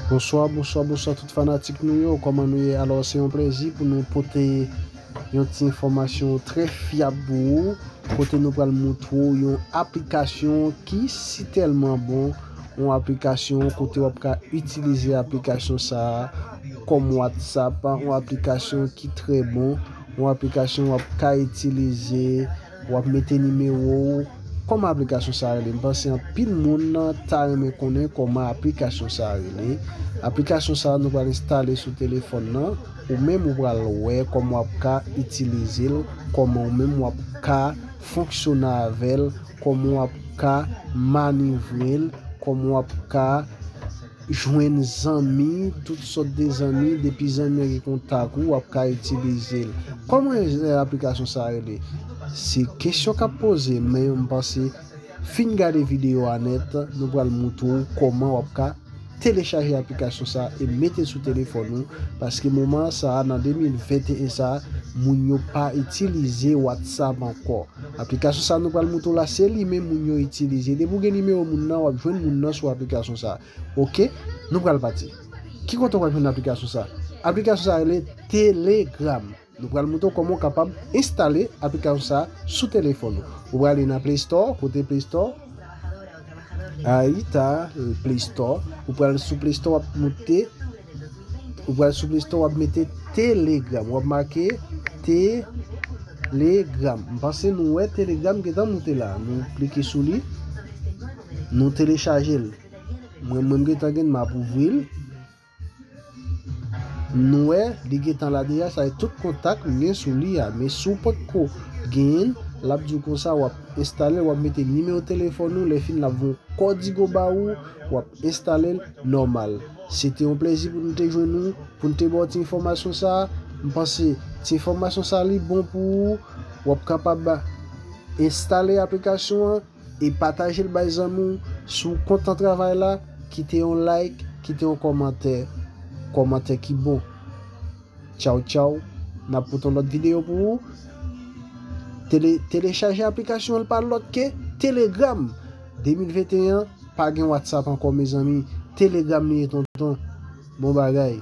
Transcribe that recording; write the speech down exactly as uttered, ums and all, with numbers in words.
Bonswa, bonswa, bonswa tout fanatik nou yo. Kòman nou ye? Alò, se yon plezi pou nou pote yon ti enfòmasyon trè fyab pou ou, kote nou pral montre w yon aplikasyon ki si tèlman bon, yon aplikasyon kote w ap ka itilize aplikasyon sa a kòm WhatsApp, yon aplikasyon ki trè bon, yon aplikasyon w ap ka itilize, w ap mete nimewo w. Kòman aplikasyon sa a rele? M panse anpil moun ta renmen konnen kòman aplikasyon sa a rele. Aplikasyon sa a nou pral enstale sou telefòn nan. Ou menm ou pral wè kòman w ap ka itilize l, kòman ou menm w ap ka fonksyone avè l, kòman w ap ka manevre l, kòman w ap ka jwenn zanmi, tout sòt de zanmi, depi zanmi an gen kontak ou, w ap ka itilize l. Kòman aplikasyon sa a rele? Se kesyon k ap poze, men m panse fin gade videyo a nèt, nou pral montre w kòman w ap ka telechaje aplikasyon sa a e mete sou telefòn ou, paske moman sa a, nan de mil venteyen sa a, moun yo pa itilize WhatsApp ankò. Aplikasyon sa a nou pral montre w la, se li menm moun yo itilize. Depi w gen nimewo moun nan, w ap jwenn moun nan sou aplikasyon sa a. Oke, nou pral pati. Ki kote w pral jwenn aplikasyon sa a? Aplikasyon sa a rele Telegram. Nou pral montre w kòman w kapab enstale aplikasyon sa a sou telefòn ou. Ou prale nan Play Store, kote Play Store? Ayita, Play Store. Ou pral sou Play Store, w ap moute. Ou pral sou Play Store, w ap mete Telegram. W ap make Telegram. M panse nou wè Telegram gentan moute la. Nou klike sou li. Nou telechaje l. Mwen, mwen, m gentan gen, m ap ouvri l. Nou wè, li gentan la deja, sa e tout kontak m gen sou li a. Men si w potko genyen l, l ap di w konsa, w ap enstale l, w ap mete nimewo telefòn ou, lè fini l ap voye yon kòdigo ba ou, w ap enstale l nòmal. Se te yon plezi pou nou te jwenn ou, pou nou te ba w ti enfòmasyon sa a. M panse ti enfòmasyon sa a li bon pou ou. W ap kapab enstale aplikasyon an e pataje l bay zanmi w. Si w kontan travay la, kite yon like, kite yon kòmantè. Kòmantè ki bon. Tchaw, tchaw. N ap pote yon lòt videyo pou ou. Tele, telechaje aplikasyon an, l pa lòt ke Telegram. De mil venteyen, pa gen WhatsApp ankò, mezanmi. Telegram li ye, tonton. Bon bagay.